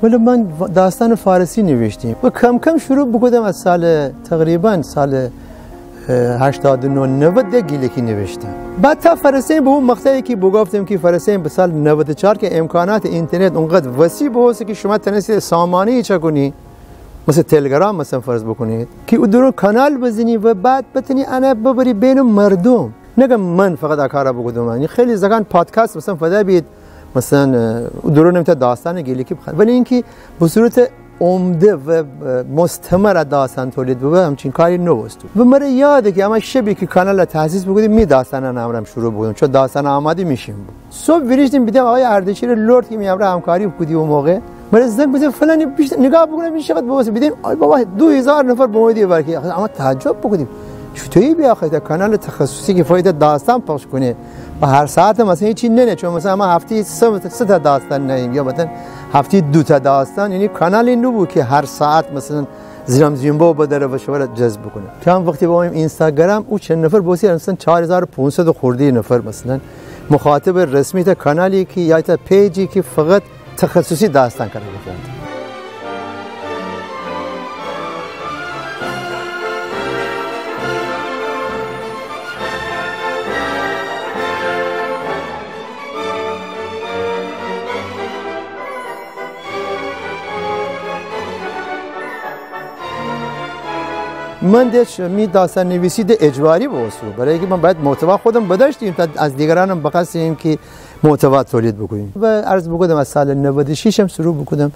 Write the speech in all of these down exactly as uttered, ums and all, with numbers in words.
ولی من داستان فارسی نوشتیم و کم‌کم شروع بوکودم از سال، تقریباً سال، اه، هشتاد و نه، نود ده گیلکی نوشتن. بعد تا فرسه‌یم به او مقطعی کی بوگفتم کی فرسه‌یم به سال نود و چهار کی امکانات اینترنت اونقدر وسیع بوسته کی شما تانستی سامانه‌ای چاکونی، مثل تلگرام مثلاً فرض بوکونید، کی او دورون کانال بزنی و بعد بتانی انه ببری بین مردم. نگم من فقط ا کارا بوکودم، یعنی خیلی زاکان پادکست مثلاً فده بید، مثلاً، اه، او دورون ایتأ داستان گیلکی بخوان. ولی اینکی به صورت عمده و، اه، مستمر داستان تولید ببه، همچین کاری نوبوسته. و مره یاده کی اما شبی کی کانال تأسیس بوکودیم، می داستانان امرم شروع بوکودیم، چون داستان آماده می‌شیم. صبح ویریشتیم بیدم آقای اردشیر لرد کی می امرا همکاری بوکودی او موقع، مره زنگ بزه فلانی بیشتر نگاه بوکونم این چقدر بوسته، بیدم آی بابا دو هزار نفر بومودی ورکی. اما تعجب بوکودیم چطوری بیا آخه ایتأ کانال تخصصی کی فقط داستان پخش کونه و هر ساعت مثلاً هیچی ننه، چون مثلاً اما هفتی سه، سه تا داستان نهیم یا مثلاً هفتی دو تا داستان، یعنی کانالی نوبو کی هر ساعت مثلاً زیرم زیمبو بدره و شمره جذب بوکونه. کم وقتی بامویم اینستاگرام، او چند نفر بوستی، مثلاً چهار هزار و پونصد خورده نفر مثلاً مخاطب رسمی ایتأ کانالی کی یا ایتأ پیجی کی فقط تخصصی داستان کره بوکونه. من ده ش-، می داستان نویسی ده اجباری بوسته، برای اینکه من باید محتوا خودم بداشتیم تا از دیگرانم بخواستیم که محتوا تولید بوکونیم. و عرض بوکودم از سال نود و شش هم شروع بوکودم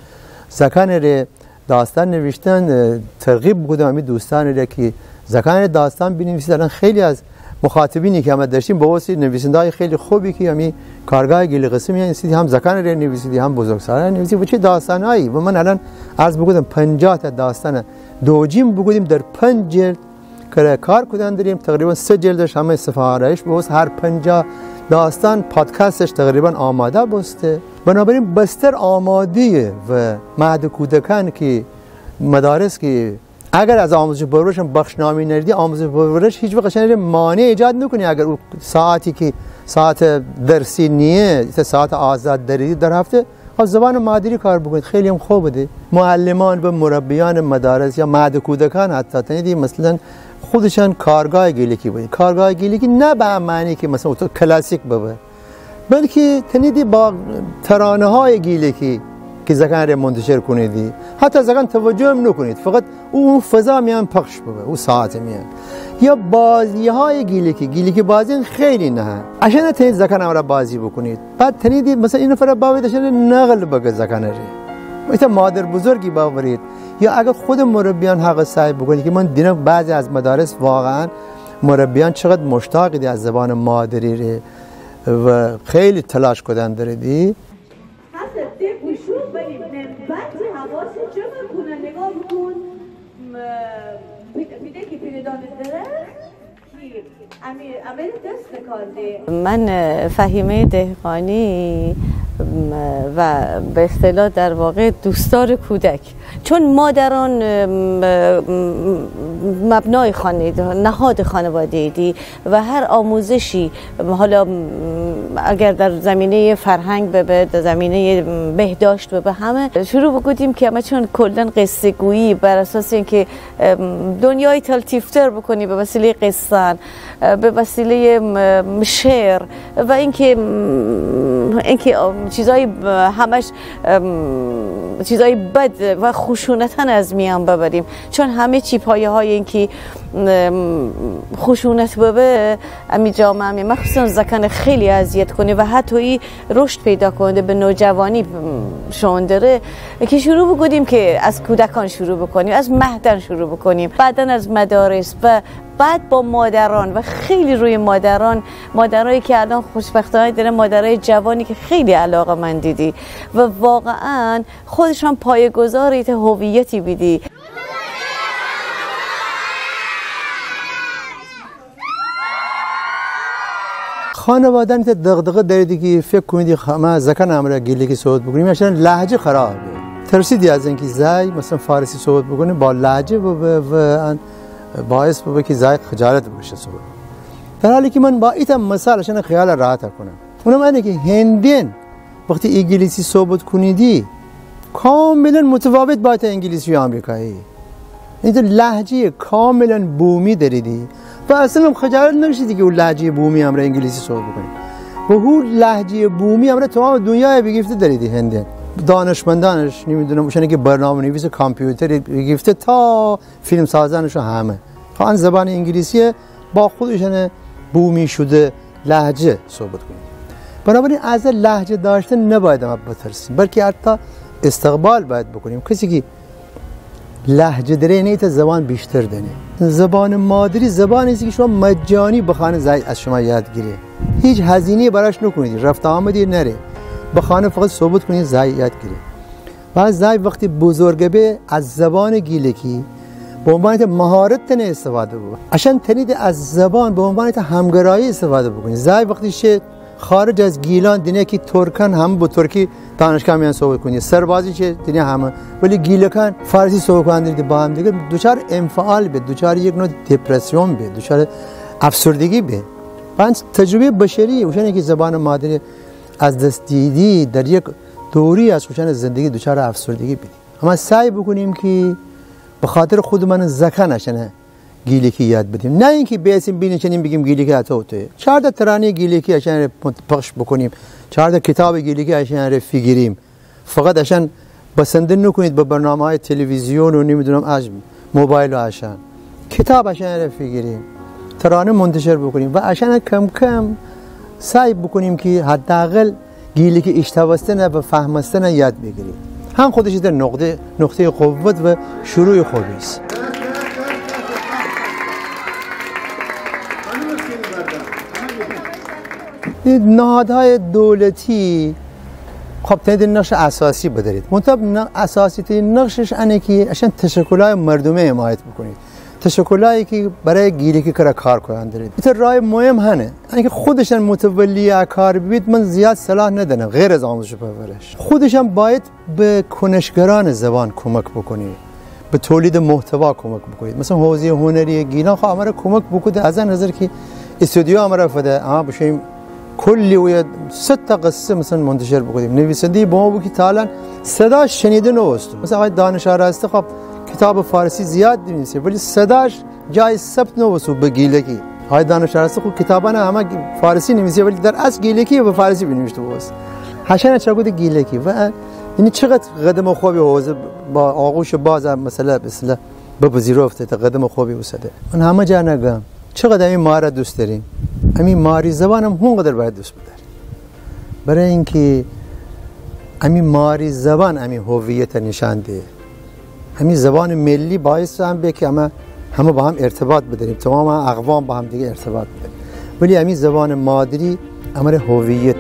زاکان ره داستان نوشتن، اه، ترغیب بوکودم، همی دوستان ره که زاکان ره داستان بینویسید. الان خیلی از مخاطبینی که همه داشتیم، بوستی نویسنده‌های خیلی خوبی که همی کارگاه گیلکی قصه میان ایسیدی، هم زاکان ره نویسیدی، هم بزرگسالان ره نویسیدی. و چه داستانهایی. و من الان عرض بوکودم، پنجاه تا داستان دوجین بوکودیم در پنج جلد. کره کار کودن دریم، تقریباً سه جلدش همه صفحه آرایش بوسته، هر پنجاه داستان پادکستش تقریباً آماده بوسته. بنابراین بستر آماده‌یه و مهد کودکان کی مدارس کی اگر از آموزش و پرورشم بخشنامه نریدی، آموزش و پرورش هیچ وقت اشان مانع ایجاد نوکونه. اگر او ساعتی کی ساعت درسی نیه، ایتأ ساعت آزاد دریدی در هفته، خب زبان مادری کار بوکونید، خیلی هم خوبه ده. معلمان و مربیان مدارس یا مهد کودکان حتی تانیدی مثلاً خودشان کارگاه گیلکی ببید. کارگاه گیلکی نه به معنی که مثلاً اوتو کلاسیک ببه، بلکه تانیدی با ترانه‌های گیلکی که زاکان ره منتشر کونیدی، حتی زاکان توجه هم نوکونید، فقط او، او فضا میان پخش ببه، او ساعت میان. یا بازی‌های گیلکی، گیلکی بازی خیلی نهه. اشان تانید زاکان امرا بازی بوکونید. بعد تانیدی مثلاً این نفر باوید اشان نقل بگه زاکان ره. ایتأ مادر بزرگی باورید. یا اگر خود مربیان حق سعی بوکونید که من دینم بعضی از مدارس واقعاً مربیان چقدر مشتاقیدی از زبان مادری ره و خیلی تلاش کودن دریدی. هسه تی گوشو بلی من بعضی حواس جمع کونه نگاه بوکون. م، بیده که پیردانه دره. کی امی، امی دست کار ده. من، اه، فهیمهٔ دهقانی، م، و به اصطلاح در واقع دوستدار کودک. چون مادران، ام، ام، مبنای خانه، نهاد خانواده‌ییدی و هر آموزشی، حالا، ام، اگر در زمینهٔ فرهنگ ببه، در زمینهٔ، ام، بهداشت ببه، همه شروع بوکودیم که همه چون کلاً قصه‌گویی بر اساس اینکه، ام، دنیای تلطیف‌تر بوکونی به وسیلهٔ قصه‌ان، به وسیلهٔ، م، شعر و اینکه، م، اینکه، ام، چیزای ب-، همش، ام، چیزای بد و خشونتن از میان ببریم، چون همه چی پایه‌های اینکه، ام، خشونت ببه، امی جامعه می مخصوصاً زاکان خیلی اذیت کونه و حتی ای رشد پیدا کونده به نوجوانی، م، شون دره، که شروع بوکودیم که از کودکان شروع بوکونیم، از مهدان شروع بوکونیم، بعداً از مدارس و بعد با مادران و خیلی روی مادران، مادرایی که الان خوشبختانه دره مادرای جوانی که خیلی علاقه‌مندیدی و واقعاً خودشان پایه‌گذار ایتأ هویتی بیدی. خانواده‌ان ایتأ دغدغه دریدی که فکر کونیدی همه زاکان امرا گیلکی صحبت بوکونیم، اشان لهجه خرابه. ترسیدی از اینکه زای مثلاً فارسی صحبت بوکونه، با لهجه ببه و ان باعث ببه که زای خجالت بکشه صحبت. در حالی که من با ایتأ مثال اشان خیال راحت کونم. اونم انه که هندی‌ان وقتی انگلیسی صحبت کونیدی، کاملاً متفاوت با ته انگلیسی آمریکایی. ایتأ لهجهٔ کاملاً بومی دریدی و اصلاً هم خجالت نکشیدی که او لهجهٔ بومی امرأ انگلیسی صحبت بوکونی. و هو لهجهٔ بومی امرأ تمام دنیای بیگیفته دریدی، هندیان، دانشمندانش، نمی‌دونم، اوشانی که برنامه‌نویس کامپیوتری بیگیفته تا فیلمسازانش و همه. تا ان زبان انگلیسی با خودشان بومی شده لهجه صحبت کونید. بنابراین از لهجه داشتن نباید ما بترسیم، بلکه حتی استقبال باید بوکونیم. کسی که لهجه دره، ایتأ زبان بیشتر دأنه. زبان مادری زبانی ایسه که شما مجانی بخوانه زای از شما یاد گیره. هیچ هزینه‌ای براش نوکونید، رفت آمدی نره. بخوانه، فقط صحبت کونید، زای یاد گیره. و زای وقتی بزرگ به، از زبان گیلکی به عنوان ایتأ مهارت تنه استفاده بوکونه. اشان تنید از زبان به عنوان ایتأ همگرایی استفاده بوکونید. زای وقتی شه خارج از گیلان، دینه کی ترکان، همه به ترکی دانشگاه میأن صحبت کونید، سربازی شه دینه همه، ولی گیلکان فارسی صحبت کونن، دینه با همدیگر دوچار انفعال به، دوچار یک نوع دپرسیون به، دوچار افسردگی به. و ان تجربهٔ بشری، اوشانی که زبان مادری از دست دیدی، در یک دوری از اوشان زندگی دوچار افسردگی بیدی. اما سعی بوکونیم که به خاطر خودمان زأکان اشان گیلکی یاد بدیم، نه اینکه بیسیم بینیشینیم بیگیم گیلکی اته اوته. چارتأ ترانهٔ گیلکی اشان ره پخش بوکونیم، چارتأ کیتاب گیلکی اشان ره فیگیریم. فقط اشان بسنده نوکونید به برنامه‌های تلویزیون و نمی‌دونم از موبایل و اشان. کیتاب اشان ره فیگیریم، ترانه منتشر بوکونیم و اشان کم‌کم سعی بوکونیم که حداقل گیلکی ایشتاوستن و فهمستن یاد بیگیریم. هم خودش ایتأ نقطه، نقطهٔ قوت و شروع خوبی ایسه. نهادهای دولتی خب تنید نقش اساسی بدأرید. منتها ن-، اساسی‌ترین نقشش انه که اشان تشکل‌های مردمی حمایت بوکونید. تشکلایی که برای گیلکی کره کار کونن دأرید. ایتأ راه مهم هنه. اینکه خودشان متولی ا کار بید، من زیاد صلاح ندأنم، غیر از آموزش و پرورش. خودشان باید به کنشگران زبان کمک بوکونید، به تولید محتوا کمک بوکونید. مثلاً حوزهٔ هنری گیلان خو امره کمک بوکوده، از ان نظر که استودیو امره فده، اما بشیم کلی اویه صد تا قصه مثلاً منتشر بوکودیم. نویسنده‌ای به ما بو که تا الان صداش شنیده نوبوسته. مثلاً آقای دانش آراسته خب کیتاب فارسی زیاد نویسه، ولی صداش جای ثبت نوبوسته به گیلکی. آقای دانش آراسته خو کیتابان همه فارسی نویسه، ولی در اصل گیلکی به فارسی بینیویشته بوبوسته. هشانه چاکوده گیلکی و یعنی چقدر قدم خوبی حوزه با آغوش باز مسئله به اصطلاح به پذیرفته، تا قدم خوبی اوسده. من همه جا نگم چقدر امی ماره دوست دأریم، امی ماری زبانم هونقدر باید دوست بدأریم. برای اینکه امی ماری زبان امی هویت نشان ده. امی زبان ملی باعث هم به که همه، همه با هم ارتباط بدأریم، تمام اقوام با همدیگه ارتباط بدأریم. ولی امی زبان مادری امره هویت